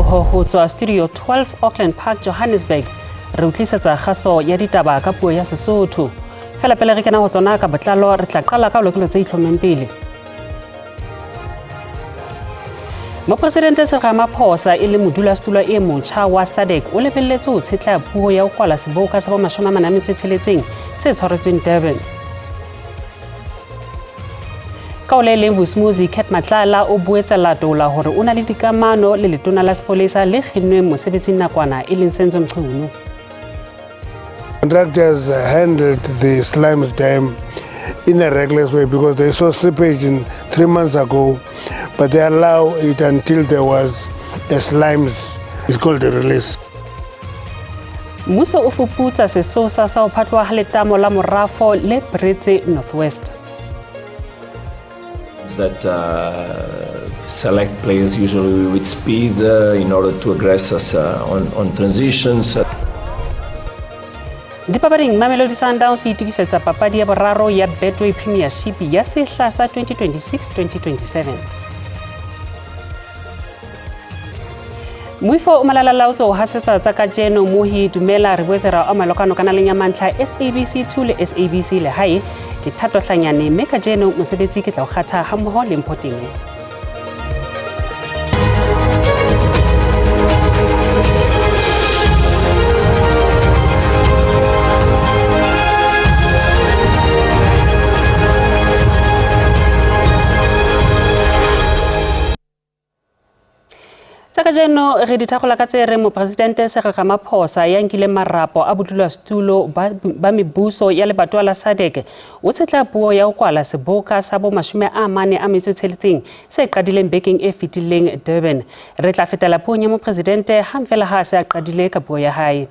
Teboho ho tswa Studio 12 Auckland Park, Johannesburg. Re o tlisetsa kgaso ya ditaba ka puo ya Sesotho. Fela pele re kena ho tsona ka botlalo, re tla qala ka lokelo tse itlhommeng pele. Mopresidente Cyril Ramaphosa e le modulasetulo e motjha wa SADC o lebelletse ho tshetla puo ya ho kwala seboka sa bo 46 se tshwaretsweng Durban. Ka ho le leng Vusumuzi Cat Matlala o boetse latola hore o na le dikamano le letona la sepolesa le kginnweng mosebetsing nakwana e leng Senzo Mchunu. Contractors handled the Slimes Dam in a reckless way because they saw seepage in 3 months ago, but they allow it until there was a slimes, it's called a release. Mmuso o fuputsa sesosa sa ho phatloha ha letamo la morafo le Britse Northwest. That select players usually with speed in order to aggress us on transitions. Dipapading, Mamelodi Sundowns e itokisetsa papadi ya boraro ya Betway Premiership ya sehla sa 2026-2027. Moifo o malalalaotse o hasetsa tsa kajeno. Mohi dumela, re boetse ra ama lokano kanaleng ya mantlha SABC 2 le SABC Lehae. Ke Thato Hlanyane, mme kajeno mosebetsi ke tla o kgatha hammoho le Mpho Teng. Tsa kajeno re di thakgola ka tse reng mopresidente Cyril Ramaphosa ya nkileng marapo a bodulasetulo ba mebuso ya lebatowa la SADC o tshetla puo ya ho kwala seboka sa bo 46 se qadileng bekeng e fetileng Durban. Re tla fetela puong ya mopresidente hang fela ha a se a qadile ka puo ya hae.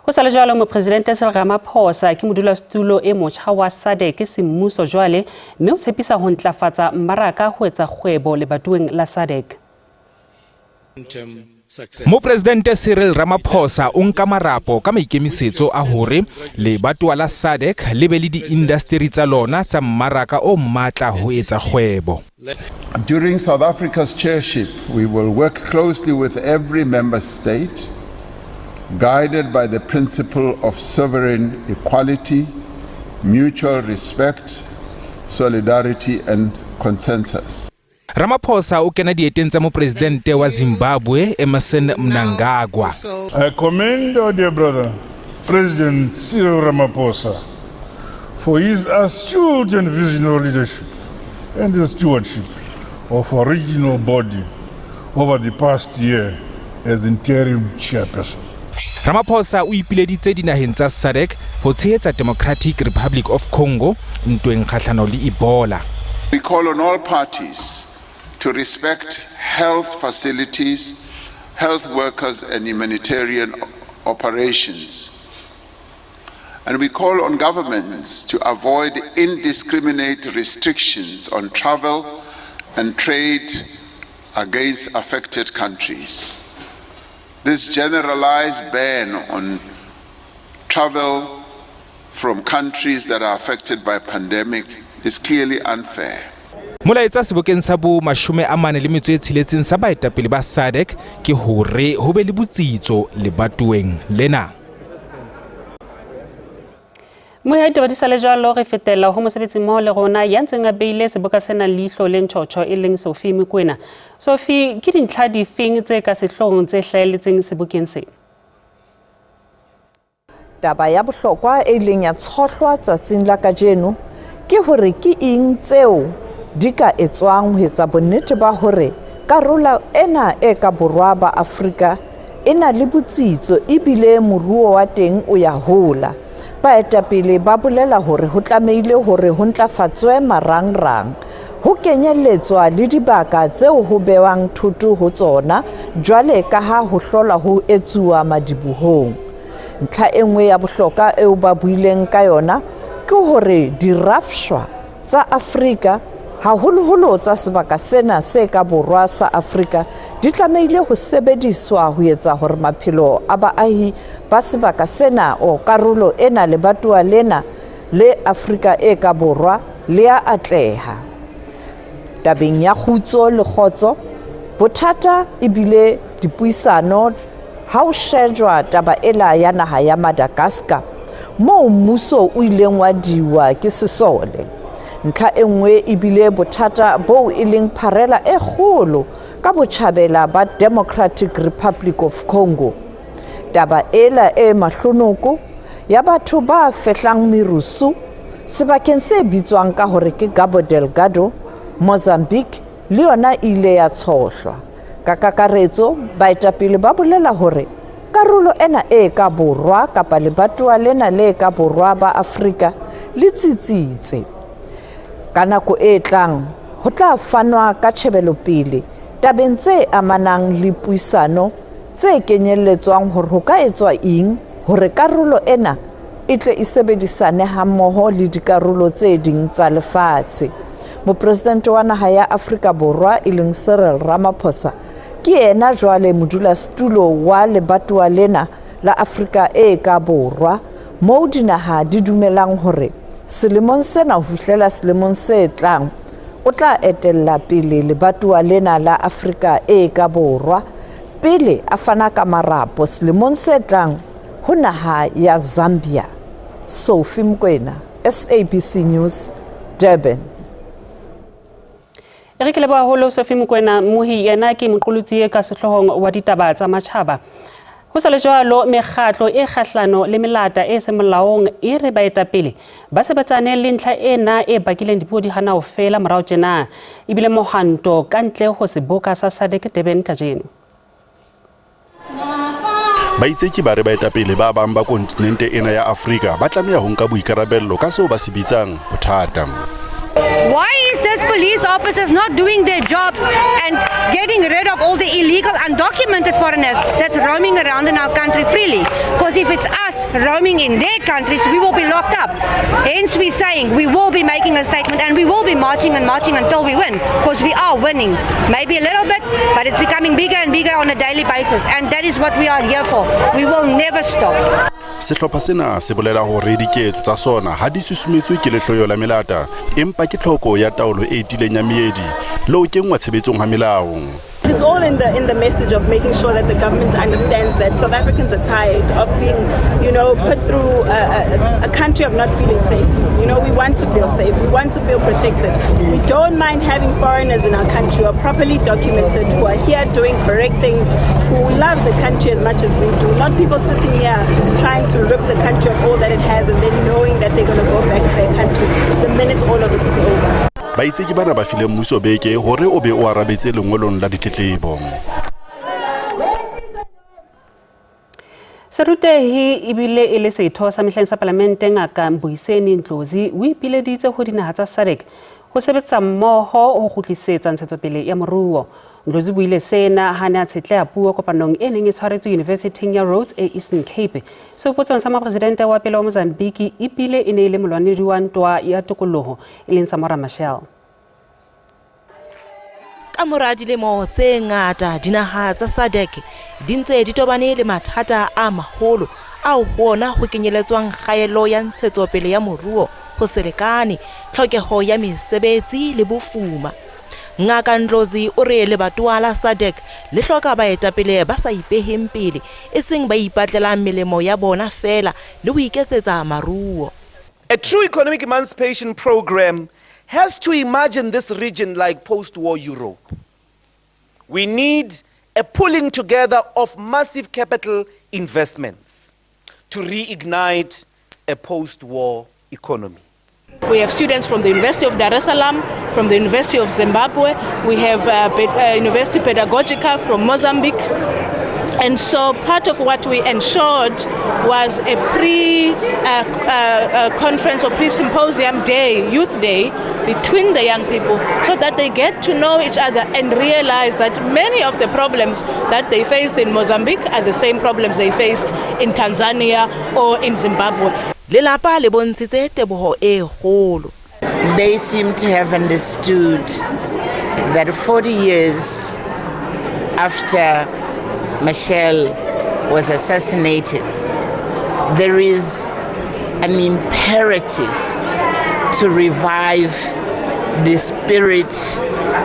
Ho sa le jwalo, mopresidente Cyril Ramaphosa ke modulasetulo e motjha wa SADC semmuso jwale, mme o tshepisa ho ntlafatsa mmaraka ho etsa kgwebo lebatoweng la SADC. Mopresidente Cyril Ramaphosa o nka marapo ka maikemisetso a hore lebatowa la SADC le be le diindasteri tsa lona tsa mmaraka o matla ho etsa kgwebo. During South Africa's chairship, we will work closely with every member state, guided by the principle of sovereign equality, mutual respect, solidarity, and consensus. Ramaphosa o kena dieteng tsa mopresidente wa Zimbabwe Emmerson Mnangagwa. I commend our dear brother, President Cyril Ramaphosa, for his astute and visionary leadership and the stewardship of our regional body over the past year as interim chairperson. Ramaphosa o ipileditse dinaheng tsa SADC ho tshehetsa Democratic Republic of Congo ntweng kgahlano le Ebola. We call on all parties to respect health facilities, health workers, and humanitarian operations. And we call on governments to avoid indiscriminate restrictions on travel and trade against affected countries. This generalized ban on travel from countries that are affected by pandemic is clearly unfair. Molaetsa sebokeng sa bo 46 sa baetapele ba SADC ke hore ho be le botsitso lebatoweng lena. Moya ditaba di sa le jwalo, re fetela ho mosebetsi mmoho le rona ya ntseng a beile seboka sena leihlo le ntjhotjho e leng Sophie Mokoena. Sophie, ke dintlha difeng tse ka sehloohong tse hlahelletseng sebokeng se? Taba ya bohlokwa e ileng ya tshohlwa tsatsing la kajeno ke hore ke eng tseo di ka etswang ho etsa bonnete ba hore karolo ena e ka borwa ba Afrika e na le botsitso ebile moruo wa teng o ya hola. Baetapele ba bolela hore ho tlamehile hore ho ntlafatswe marangrang, ho kenyelletswa le dibaka tseo ho bewang thoto ho tsona jwale ka ha ho hlola ho etsuwa madibohong. Ntlha e nngwe ya bohlokwa eo ba buileng ka yona ke hore dirafshwa tsa Afrika, haholoholo tsa sebaka sena se ka borwa sa Afrika, di tlamehile ho sebediswa ho etsa hore maphelo a baahi ba sebaka sena o karolo ena lebatowa lena le Afrika e ka borwa le a atleha. Tabeng ya kgutso le kgotso, Bothata e bile dipuisano ha ho shejwa taba ela ya naha ya Madagascar, moo mmuso o ileng wa diwa ke sesole. Ntlha e nngwe e bile bothata boo e leng pharela e kgolo ka botjhabela ba Democratic Republic of Congo. Taba ela e mahlonoko ya batho ba fehlang merusu sebakeng se bitswang ka hore ke Cabo Delgado, Mozambique, le yona e ile ya tshohlwa. Ka kakaretso, baetapele ba bolela hore karolo ena e ka borwa kapa lebatowa lena le ka borwa ba Afrika le tsitsitse. Ka nako e tlang ho tla fanwa ka tjhebelopele tabeng tse amanang le puisano tse kenyelletswang hore ho ka etswa eng hore karolo ena e tle e sebedisane hammoho le dikarolo tse ding tsa lefatshe. Mopresidente wa naha ya Afrika Borwa e leng Cyril Ramaphosa ke yena jwale modulasetulo wa lebatowa lena la Afrika e ka Borwa, moo dinaha di dumelang hore selemong sena ho fihlela selemong se tlang o tla etella pele lebatowa lena la Afrika e ka Borwa pele a fana ka marapo selemong se tlang ho naha ya Zambia. Sophie Mokoena, SABC News, Durban. E re ke leboha haholo Sophie Mokoena. Mohi yena ke moqolotsi e ka sehloohong wa ditaba tsa matjhaba. Ho sa le jwalo, mekgatlo e kgahlano le melata e seng molaong e re baetapele ba sebetsane le ntlha ena e bakileng dipuo di hana ho fela morao tjena. Ebile mohwanto ka ntle ho seboka sa SADC Durban kajeno. Baitseki ba re baetapele ba bang ba kontinente ena ya Afrika ba tlameha ho nka boikarabello ka seo ba se bitsang bothata. Why is this police officers not doing their jobs and getting rid of all the illegal, undocumented foreigners that's roaming around in our country freely? Because if it's us roaming in their countries, we will be locked up. Hence we're saying we will be making a statement and we will be marching and marching until we win, because we are winning. Maybe a little bit, but it's becoming bigger and bigger on a daily basis. And that is what we are here for. We will never stop. Sehlopha sena se bolela hore diketso tsa sona ha di susumetswe ke lehloyo la melata, empa ke tlhoko ya taolo e tiileng ya meedi le ho kenngwa tshebetsong ha melao. It's all in the message of making sure that the government understands that South Africans are tired of being put through a country of not feeling safe. We want to feel safe. We want to feel protected. We don't mind having foreigners in our country who are properly documented, who are here doing correct things, who love the country as much as we do. Not people sitting here trying to rip the country of all that it has and then knowing that they're going to go back to their country the minute all of it is over. Baitseki bana ba file mmuso beke hore o be o arabetse lengolong la ditletlebo. Serutehi ebile e le setho sa mehleng sa palamente Ngaka Mbuyiseni Ndlozi o ipileditse ho dinaha tsa SADC ho sebetsa mmoho ho kgutlisetsa ntshetsopele ya moruo. Ndlozi o buile sena ha ne a tshetleha puo kopanong e neng e tshwaretswe University ya Rhodes e Eastern Cape. Sehopotsong sa mopresidente wa pele wa Mozambique ebile e ne e le molwanedi wa ntwa ya tokoloho e leng Samora Machel. Ka mora dilemo tse ngata dinaha tsa SADC di ntse di tobane le mathata a maholo ao ho ona ho kenyeletswang kgaello ya ntshetsopele ya moruo, ho se lekane, tlhokeho ya mesebetsi le bofuma. Ngaka Ndlozi o re lebatowa la SADC le hloka baetapele ba sa ipeheng pele, e seng ba ipatlelang melemo ya bona feela le ho iketsetsa maruo. A true economic emancipation program has to imagine this region like post war Europe. We need a pulling together of massive capital investments to reignite a post war economy. We have students from the University of Dar es Salaam, from the University of Zimbabwe, we have University Pedagogica from Mozambique. And so part of what we ensured was a pre-conference or pre-symposium day, youth day, between the young people so that they get to know each other and realize that many of the problems that they face in Mozambique are the same problems they faced in Tanzania or in Zimbabwe. Lelapa le bontshitse teboho e kgolo. They seem to have understood that 40 years after Machel was assassinated, there is an imperative to revive the spirit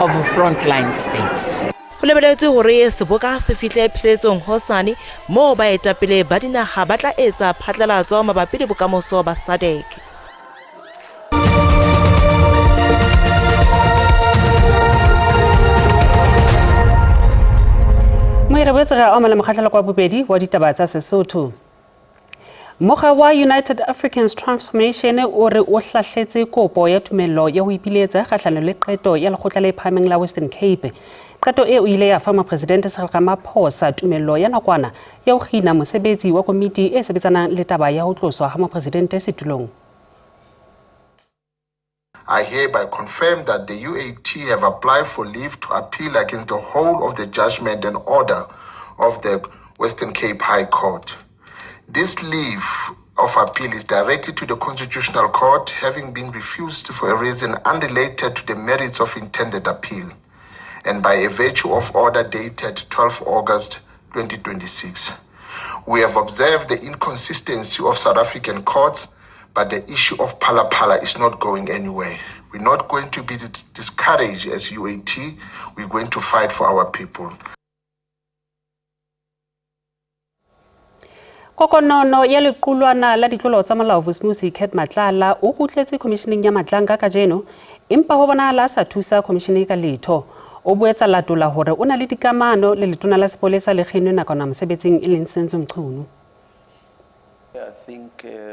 of frontline states. Ho Ho lebeletswe hore seboka se fihle pheletsong hosane moo baetapele ba dinaha ba tla etsa phatlalatso mabapi le bokamoso ba SADC. Mo re boetse re amala mokgahlelo kwa bobedi wa ditaba tsa Sesotho. Mokga wa United Africans Transformation o re o hlahletse kopo ya tumello ya ho ipiletsa kgahlano le qeto ya lekgotla le phahameng la Western Cape. Qeto eo ile ya fa mopresidente Cyril Ramaphosa tumello ya nakwana ya ho kgina mosebetsi wa komiti e sebetsanang le taba ya ho tloswa ha mopresidente setulong. I hereby confirm that the UAT have applied for leave to appeal against the whole of the judgment and order of the Western Cape High Court. This leave of appeal is directly to the Constitutional Court, having been refused for a reason unrelated to the merits of intended appeal, and by a virtue of order dated 12 August 2026. We have observed the inconsistency of South African courts, but the issue of Phala Phala is not going anywhere. We're not going to be discouraged as UAT. We're going to fight for our people. Kokonono ya lequlwana la ditlolo tsa molao Vusimuzi Cat Matlala o kgutletse khomisheneng ya Madlanga kajeno, empa ho bonahala a sa thusa khomishene ka letho. O boetse latola hore o na le dikamano le letona la sepolesa le kginwe nakwana mosebetsing e leng Senzo Mchunu.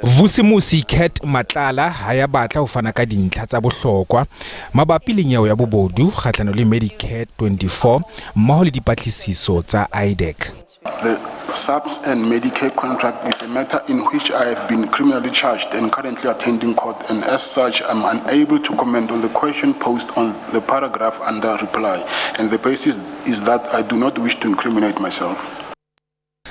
Vusimuzi Cat Matlala ha ya batla ho fana ka dintlha tsa bohlokwa mabapi le nyewe ya bobodu kgahlano le Medicare 24 mmoho le dipatlisiso tsa IDAC. The SAPS and Medicare contract is a matter in which I have been criminally charged and currently attending court, and as such I'm unable to comment on the question posed on the paragraph under reply, and the basis is that I do not wish to incriminate myself.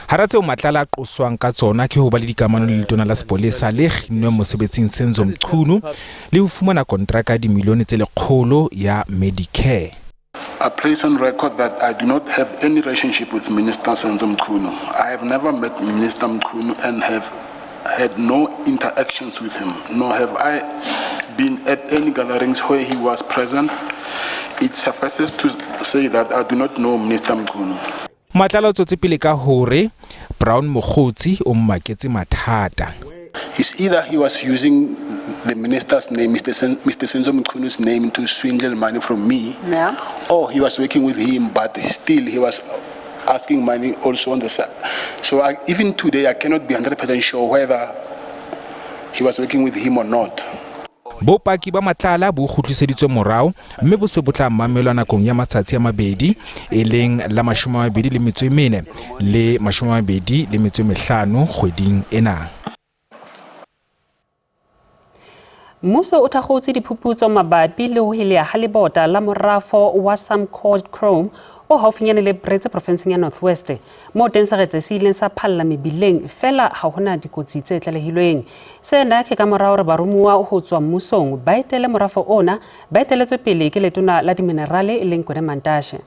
Hara tseo Matlala a qoswang ka tsona ke ho ba le dikamano le letona la sepolesa le kginnweng mosebetsing Senzo Mchunu le ho fumana kontraka ya dimilione tse 100 ya Medicare. I place on record that I do not have any relationship with Minister Senzo Mchunu. I have never met Minister Mchunu and have had no interactions with him, nor have I been at any gatherings where he was present. It suffices to say that I do not know Minister Mchunu. Matlala o tswetse pele ka hore Brown Mogotsi o mmaketse mathata. It's either he was using the minister's name, Mr. Senzo Mchunu's name, to swindle money from me, yeah, or he was working with him, but still he was asking money also on the side. So even today, I cannot be 100% sure whether he was working with him or not. Bopaki ba Matlala bo kgutliseditswe morao mme bo se bo tla mamelwa nakong ya matsatsi a mabedi, e leng la 24 le 25 kgweding ena. Mmuso o thakgotse diphuputso mabapi le ho helea ha lebota la morafo wa Samcor Chrome o haufinyane le Brits profinseng ya North West, moo teng seretse se ileng sa phalla mebileng fela ha hona dikotsi tse tlalehilweng. Sena ke ka mora hore baromuwa ho tswa mmusong ba etele morafo ona, ba eteletswe pele ke letona la diminerale e leng Gwede Mantashe.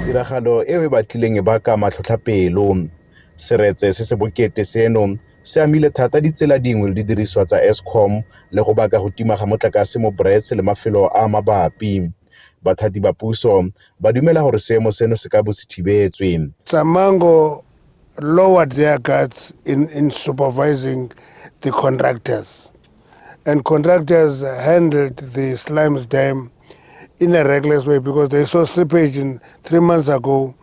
Tiragalo eo e batlileng e baka matlhotlhapelo. Seretse se se bokete seno se amile thata ditsela dingwe le didiriswa tsa Eskom le go baka go tima ga motlakase mo Brits le mafelo a mabapi. Bathati ba puso ba dumela hore seemo seno se ka bo se thibetswe. Samango lowered their guards in supervising the contractors, and contractors handled the Slimes Dam in a reckless way because they saw seepage in 3 months ago,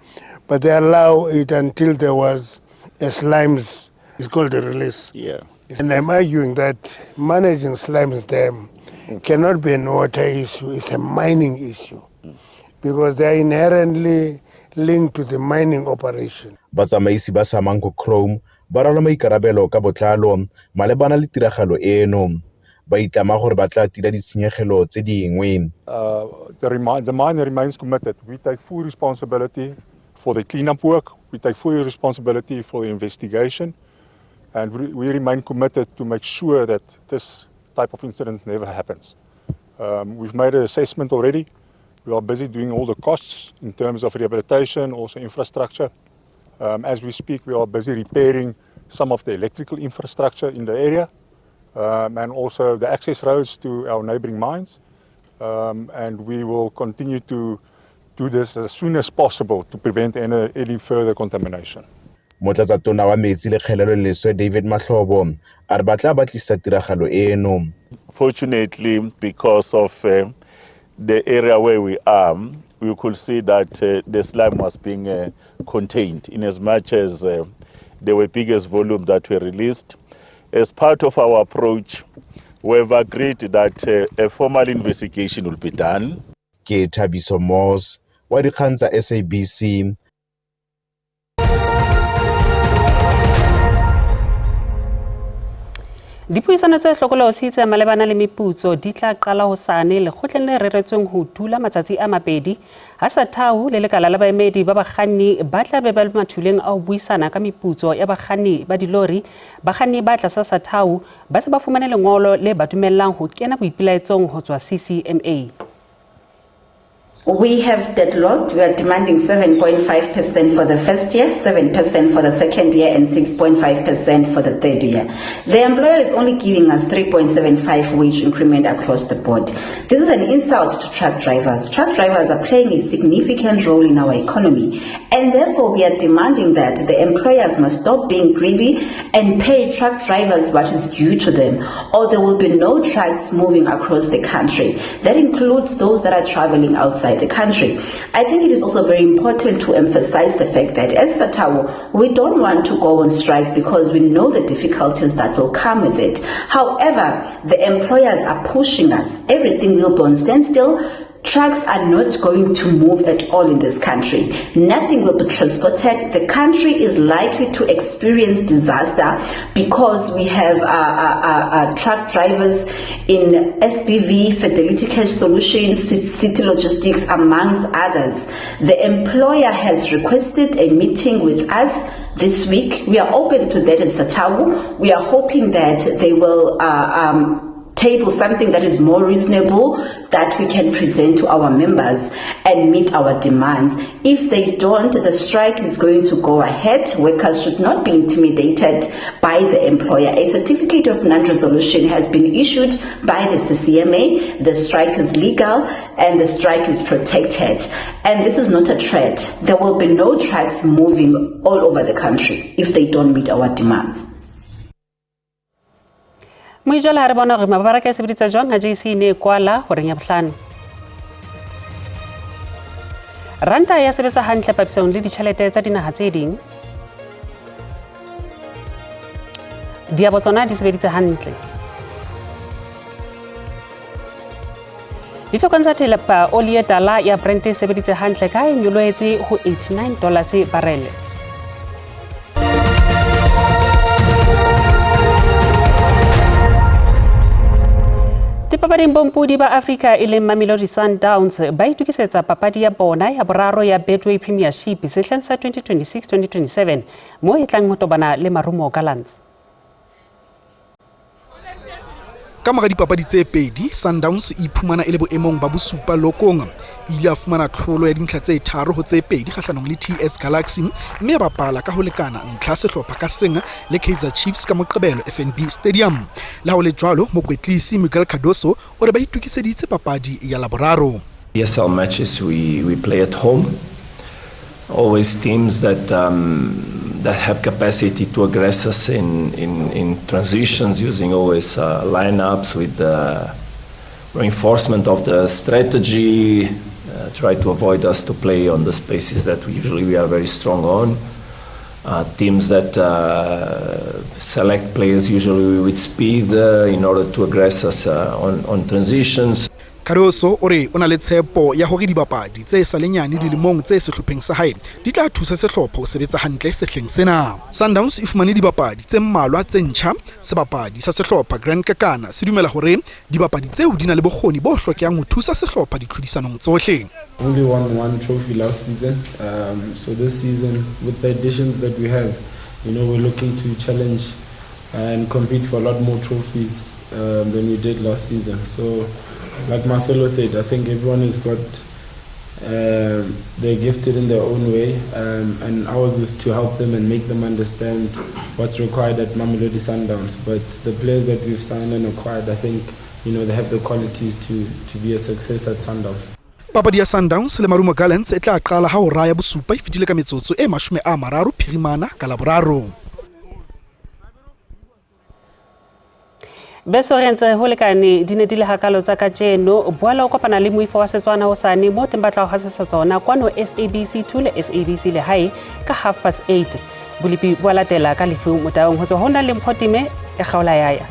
but they allow it until there was a slimes. It's called a release. Yeah. And I'm arguing that managing Slimes Dam cannot be a water issue, it's a mining issue, because they are inherently linked to the mining operation. Batsamaisi ba Samango Chrome ba rwala maikarabelo ka botlalo malebana le tiragalo eno. Ba itlama gore ba tla tila ditshenyegelo tse dingwe. The mine remains committed. We take full responsibility for the cleanup work. We take full responsibility for the investigation. And we remain committed to make sure that this type of incident never happens. We've made an assessment already. We are busy doing all the costs in terms of rehabilitation, also infrastructure. As we speak, we are busy repairing some of the electrical infrastructure in the area, and also the access roads to our neighboring mines. And we will continue to do this as soon as possible to prevent any further contamination. Motlatsatona wa Metsi le Kgelelo Leswe David Mahlobo a re ba tla batlisisa tiragalo eno. Fortunately, because of the area where we are, we could see that the slime was being contained in as much as there were biggest volume that were released. As part of our approach, we have agreed that a formal investigation will be done. Ke Thabiso Moss wa dikgang tsa SABC. Dipuisano tse hlokolosi tse malebana le meputso di tla qala hosane lekgotleng le reretsweng ho dula matsatsi a mabedi. Ha SATAWU le lekala la baemedi ba bakganni ba tla be ba le mathuleng a ho buisana ka meputso ya bakganni ba dilori. Bakganni ba tlasa SATAWU ba se ba fumane lengolo le ba dumellang ho kena boipelaetsong ho tswa CCMA. We have deadlocked. We are demanding 7.5% for the first year, 7% for the second year, and 6.5% for the third year. The employer is only giving us 3.75 wage increment across the board. This is an insult to truck drivers. Truck drivers are playing a significant role in our economy, and therefore we are demanding that the employers must stop being greedy and pay truck drivers what is due to them, or there will be no trucks moving across the country. That includes those that are traveling outside the country. I think it is also very important to emphasize the fact that as SATAWU, we don't want to go on strike because we know the difficulties that will come with it. However, the employers are pushing us. Everything will be on standstill. Trucks are not going to move at all in this country. Nothing will be transported. The country is likely to experience disaster because we have truck drivers in SBV, Fidelity Cash Solutions, City Logistics, amongst others. The employer has requested a meeting with us this week. We are open to that in SATAWU. We are hoping that they will table something that is more reasonable that we can present to our members and meet our demands. If they don't, the strike is going to go ahead. Workers should not be intimidated by the employer. A certificate of non-resolution has been issued by the CCMA. The strike is legal and the strike is protected. And this is not a threat. There will be no trucks moving all over the country if they don't meet our demands. Moijala ha re bona hore mabaraka e sebeditse jwang ha JC ne e kwala horeng ya bohlano. Ranta ya sebetsa hantle papisong le ditjhelete tsa dinaha tse ding. Diabo tsona di sebeditse hantle. Dithekong tsa thepa oli e tala ya Brent e sebeditse hantle ka e nyolohetse ho $89 barele. Dipapading bompodi ba Afrika e leng Mamelodi Sundowns ba itokisetsa papadi ya bona ya boraro ya Betway Premiership sehleng sa 2026-2027 mo e tlang ho tobana le Marumo Gallants. Ka mora dipapadi tse pedi, Sundowns e iphumana e le boemong ba bosupa lokong. E ile ya fumana tlholo ya dintlha tse 3-2 kgahlanong le TS Galaxy mme ya bapala ka ho lekana ntlha sehlopha ka seng le Kaizer Chiefs ka Moqebelo FNB Stadium. Le ha ho le jwalo, mokwetlisi Miguel Cardoso o re ba itokiseditse papadi ya Laboraro. PSL matches we play at home. Always teams that that have capacity to aggress us in transitions, using always lineups with reinforcement of the strategy, try to avoid us to play on the spaces that we usually we are very strong on. Teams that select players usually with speed in order to aggress us on transitions. Cardoso o re o na le tshepo ya hore dibapadi tse sa le nyane dilemong tse sehlopheng sa hae di tla thusa sehlopha ho sebetsa hantle sehleng sena. Sundowns e fumane dibapadi tse mmalwa tse ntjha. Sebapadi sa sehlopha Grand Kakana se dumela hore dibapadi tseo di na le bokgoni bo hlokehang ho thusa sehlopha ditlhodisanong tsohle. Only won one trophy last season, so this season with the additions that we have, you know, we're looking to challenge and compete for a lot more trophies than we did last season. So, like Marcelo said, I think everyone has got, they're gifted in their own way, and ours is to help them and make them understand what's required at Mamelodi Sundowns. But the players that we've signed and acquired, I think, you know, they have the qualities to be a success at Sundowns. Papadi ya Sundowns le Marumo Gallants e tla qala ha hora ya bosupa e fetile ka metsotso e 30 phirimana ka Laboraro. Beso re ntse ho lekane di ne di le hakalo tsa kajeno. Boela o kopana le moifo wa Setswana hosane mo teng ba tla ho hasetsa tsona kwano SABC 2 le SABC Lehae ka 8:30. Bolepi bo a latela ka lefu motaung ho tswa ho na le Mpho Time e kgaola yaya.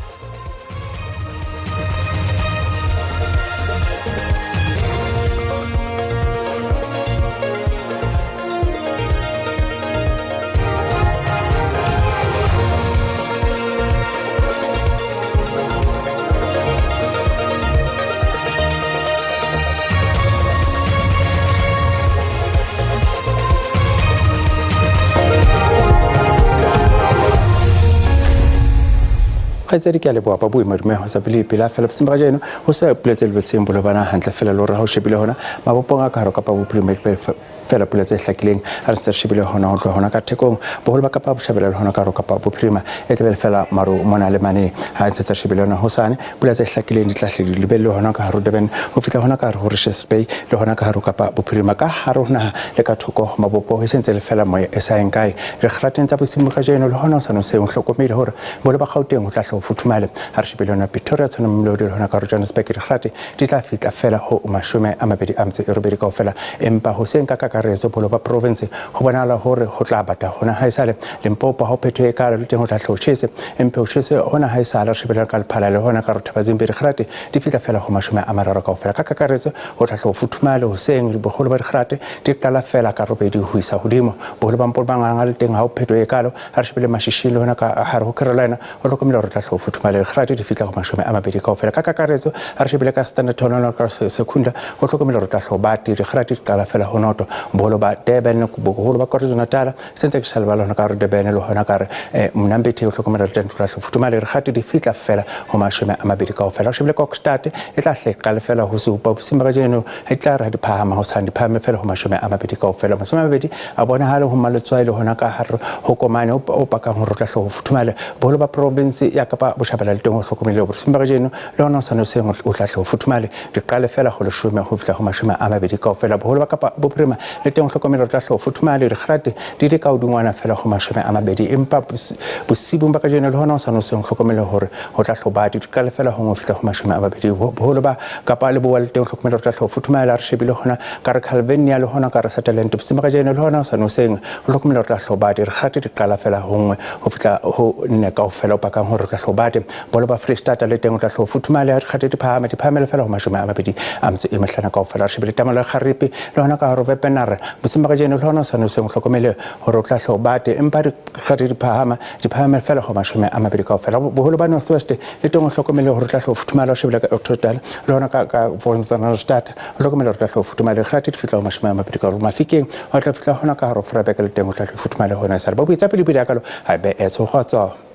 Kgaitsedi ke a leboha ba bue madume ho sa pele pela fela boseng ba kajeno ho sa pula tse lebetseng bolobana hantle fela le hore ha o shebile hona mabopong a ka hare kapa bophirima fela pula tse hlakileng ha re ntse re shebile hona ho tloha hona ka thekong boholo ba Kapa Botjhabela le hona ka hare kapa bophirima e tlabe le fela maru mona le mane ha ntse re shebile hona hosane pula tse hlakileng di tla hle di lebelle hona ka hare Durban ho fihla hona ka hare ho Richards Bay le hona ka hare kapa bophirima ka hare ho naha le ka thoko mabopo e sentse le fela moya e sa yeng kae re kgrateng tsa bosiu kajeno le hona o sa no seng hlokomele hore boholo ba Gauteng ho tla hle ho futhumale ha re shebile hona Pretoria tshwana Mamelodi le hona ka hare Johannesburg dikgate di tla fihla fela ho 28 kaofela empa hoseng ka kakaretso boholo ba province ho bonahala hore ho tla bata hona haesale Limpopo ha ho phethohe kalo le teng ho tla hle ho tjhese empa ho tjhese hona haesale re shebile ka Lephalale le hona ka hare Thabazimbi dikgate di fihla fela ho 30 kaofela ka kakaretso ho tla hle ho futhumale hoseng boholo ba dikgate di qala fela ka 8 ho isa hodimo boholo ba Mpumalanga le teng ha ho phethohe kalo ha re shebile Mashishing le hona ka hare ho Carolina ho hlokomela hore tla hle ho futhumale dikgate di fihla ho 20 kaofela ka kakaretso ha re shebile ka Standard hona ka Secunda ho hlokomela hore tla hle ho bate dikgate di qala fela ho noto boholo ba Durban boholo ba KwaZulu-Natal sentse ke sa lebala hona ka hare Durban le hona ka hare Mnambithi ho hlokomela hore teng tla hle ho futhumale dikgate di fihla fela ho 20 kaofela ho shebile Kokstad e tla hle qale fela ho supa bosiu ba kajeno e tla re ha di phahama hosane di phahame fela ho 20 kaofela 20 a bonahale ho Maletswai le hona ka hare ho Komane o pakang hore o tla hle ho futhumale boholo ba province ya Kapa Botjhabela le teng ho hlokomele hore bosiu ba kajeno le hona o sa no seng o tla hle ho futhumale di qale fela ho 10 ho fihla ho 20 kaofela boholo ba Kapa Bophirima le teng ho hlokomele hore tla hle ho futhumale dikgate di di ka hodingwana fela ho 20 empa bosibung ba kajeno le hona o sa no seng hlokomele hore ho tla hle ho bate di qale fela ho 1 fihla ho 20 boholo ba Kapa Leboa le teng hlokomele hore tla hle ho futhumala re shebile hona ka re Calvinia le hona ka re Sutherland bosiu ba kajeno le hona o sa no seng ho hlokomele hore tla hle ho bate dikgate di qala fela ho 1 ho fihla ho 4 kaofela o pakang hore tla hle ho bate boholo ba Free State le teng o tla hle ho futhumale dikgate di phahame di phahamele fela ho 25 kaofela re shebile Tamalo ya Kgaripi le hona ka hare Wepener bosiu ba kajeno le hona o sa no seng hlokomele hore o tla hle ho bate empa dikgate di phahama di phahamele fela ho 20 kaofela boholo ba North West le teng o hlokomele hore o tla hle ho futhumala o shebile ka Ottosdal le hona ka Wolmaransstad o hlokomele hore o tla hle ho futhumala dikgate di fihla ho 20 ka Mafikeng o tla fihla hona ka hare Vryburg le teng o tla hle ho futhumale hona esale ba buetsa pele pele ya kalo ha be etse kgotso.